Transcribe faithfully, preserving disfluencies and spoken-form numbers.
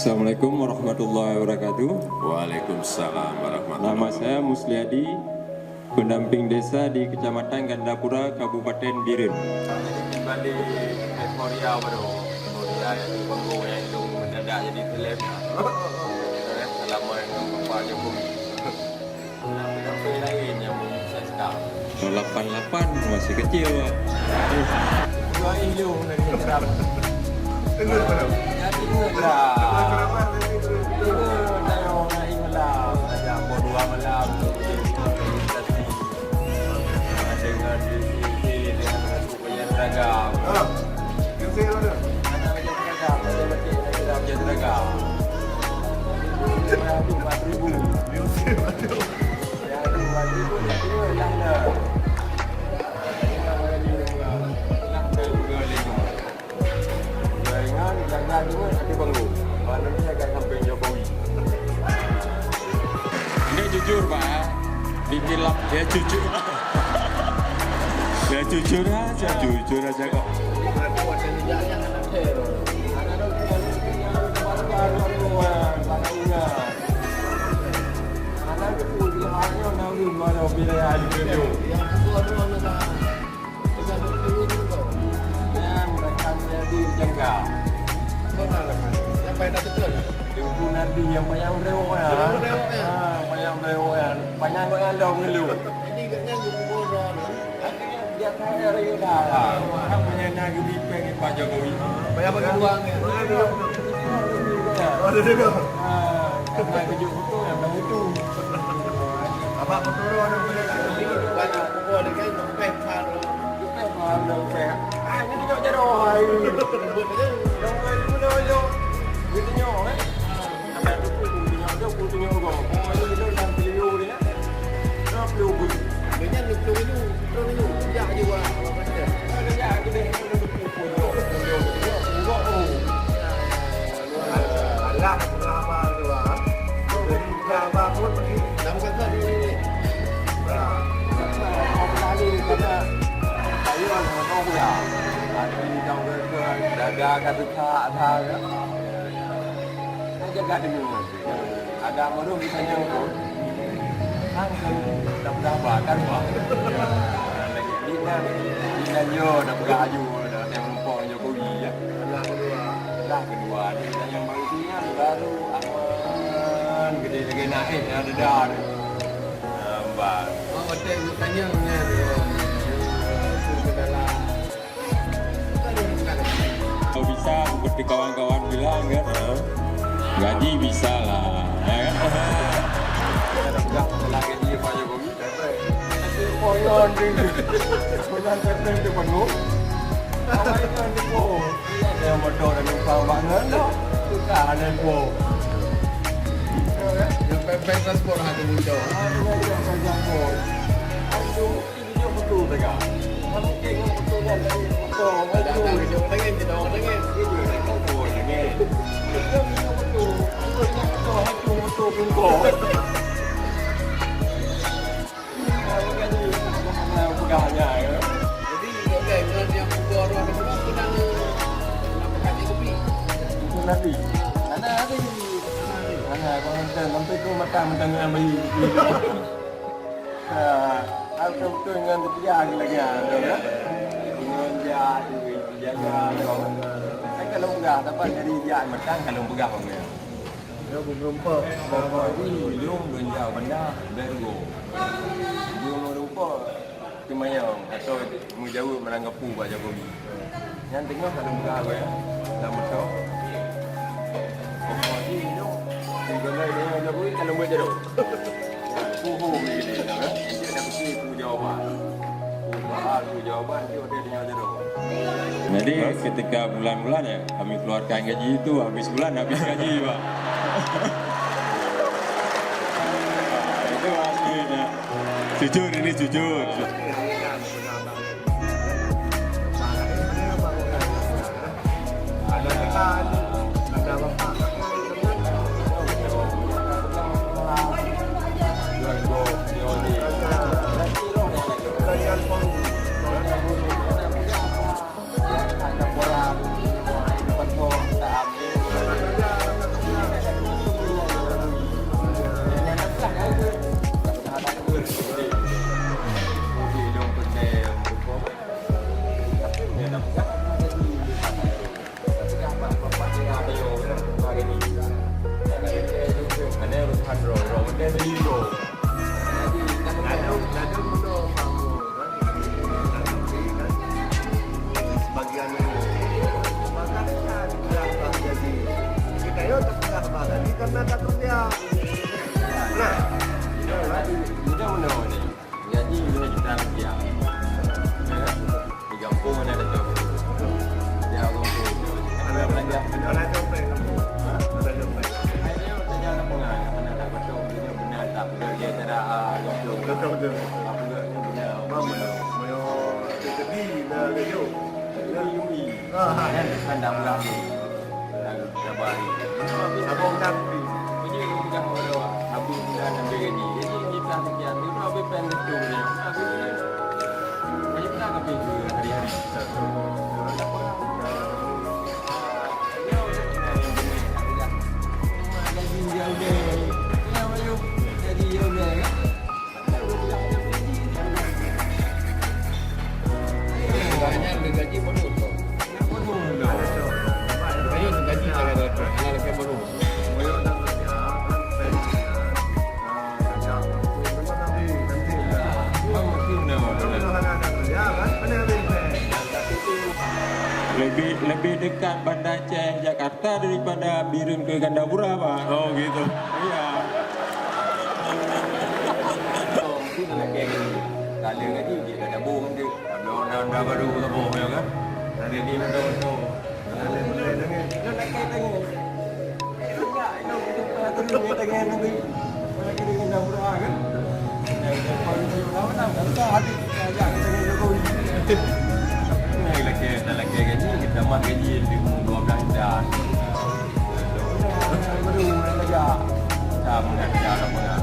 Assalamualaikum warahmatullahi wabarakatuh. Waalaikumsalam warahmatullahi wabarakatuh. Nama saya Musliadi, pendamping desa di Kecamatan Gandapura, Kabupaten Bireuen. Jadi kembali euforia baru. Euforia nyang di Kongo nyang itu mendadak jadi seleb. Eh, selama dengan Bapak Jokowi. Tapi lain yang menyukseskan. Lapan lapan masih kecil, Pak. Dua ilung dari Trump. Dengar, Pak. Ya, dengar lah. Dengar, saya orang Islam. Ada apa dua malam tu, dengar di T V, dengan Penyeragam. Ah, yang saya mana? Anak macam seragam, macam batik, macam seragam. Lima ratus, empat ribu. Yang saya mana? Yang ada empat ribu, tak kira lah dah. Lah dah juga lima. Jangan, jangan juga nanti bangun. Mana ni agak samping Jokowi. Ini jujur, Pak, ya. Bikin lap, ya jujur. Ya jujur aja, jujur aja kok. Yang akan jadi jangka. Yang payah tak betul. Teungku Nardi yang payah rewok ya. Rewok, rewok, ya. Ah, payah rewok ya. Payah kok yang dong dulu. Jadi, agaknya gubernur. Akhirnya dia kaya raya dah. Ah, orang punya nak gini pengen Pak Jokowi. Banyak bagi uang, ya. Oh, ada juga. Ah, karena kejut betul, yang tahu itu. Abang betul, ada boleh tak? Banyak pukul dengan peh baru. Peh baru, peh. Ah, ini tengok jaroe, hai. Dong, hai, dulu, dulu. Dia tengok, eh. Ada tu pun tunjuk, ada pun tunjuk kau. Kau ni dulu dalam video ni, ya. Berapa puluh pun? Banyak ni puluh ribu, puluh ribu. Sejak je buat, kalau kata. Kalau sejak je deh, kalau dua puluh pun, dua puluh, dua puluh, dua puluh. Alah, berapa tu, ah? Berapa pun pergi. Nama kata ni? Nah. Kali kata, saya orang tahu ya. Hati tahu ke, dagang kata tak ada, ya. Saya jaga demi. Ada baru ditanya pun. Kan, kan, dah berapa, kan, Pak? Lagi ni kan, ni kan, yo, dah berapa aju, dah tengok muka Jokowi, ya. Dah kedua. Dah kedua, ni yang baru tu, yang baru aman, gede lagi naik, ya, dah, dah. Nampak. Mak Otek tanya dengan, eh, eh, dalam Kalau bisa, seperti kawan-kawan bilang kan, ha? Gaji bisa lah, ya kan? Kita dah pegang masalah gaji Pak Jokowi. Tapi orang di bulan September tu penuh. Awak itu nanti po. Ada motor dan numpang banget tu. Tukar ada po. Yang pempek transport hati muncul. Ah, tu kan yang pempek transport. Aduh. Ini betul tak? Kamu tengok betul kan? Betul. Ada, ada, ada. Ini betul. Ini betul. Betul, betul, betul. Jadi, bukan yang buka orang tu, kenal, kenal pakai kopi. Itu nanti. Mana ada ni? Mana, kau nonton, sampai tu makan, makan dengan bayi. Ha, hal beutôi ngon geupeugah lagèe nyan, ya. Ngon jak, jaga, ya. Kan kalau peugah, dapat dari jak mantong kalau peugah, ya. Ya, beureumpok. Beureumpok, ujong, beureumpok, benda, beureumpok. Beureumpok, teumanyong, atau meujaweueb meurangkapeue bak Jokowi. Nyan teungoh ka lôn peugah, ya, lam moto. Pokok jih nyoe, digulai deungon Jokowi ka lôn buet jaroe. Puhu gini, ya. Dia dah mesti tu jawaban. Puhu bahar, tu jawaban, dia udah dengar jaroe. Jadi, ketika bulan-bulan, ya, kami keluarkan gaji itu, habis bulan, habis gaji, Pak. Itu aslinya. Jujur, ini jujur. Ya. Di gampông mana ada tu? Ya, gampông. Ada belanja. Ada belanja. Ha? Ada belanja. Ayo, tanya nak pengawa, nak pengawa tak betul, dia benar tak betul, dia cara, ah, gampông. Betul, betul. Ah, betul, benar. Faham, betul. Mayo, jadi dah laju. Yui, yui. Ah, kan, kan dah berlalu. Sabar. Sabar tapi. Jadi, udah orang habis bulan ambil gaji. Jadi, kita sekian. Itu habis pen betul ni. Habis ni. Jadi, kita habis ke hari-hari. Gaji dia udah. Kenapa you? Jadi, dia udah, kan? Banyak gaji bonus tu. Kayu gaji saya dah tu, hanya lagi bonus. Lebih, lebih dekat Banda Aceh, Jakarta daripada Bireuen ke Gandapura, Pak. Oh, gitu. Iya. Mungkin nak kayak gini. Kalau gaji dia dah tabung tu. Ada orang dah baru tabung ya kan? Dari dia dah tahu. Lelaki, lelaki gaji, kita mah gaji di umur dua belas dah. Baru dah kerja. Sama dah kerja apa dah.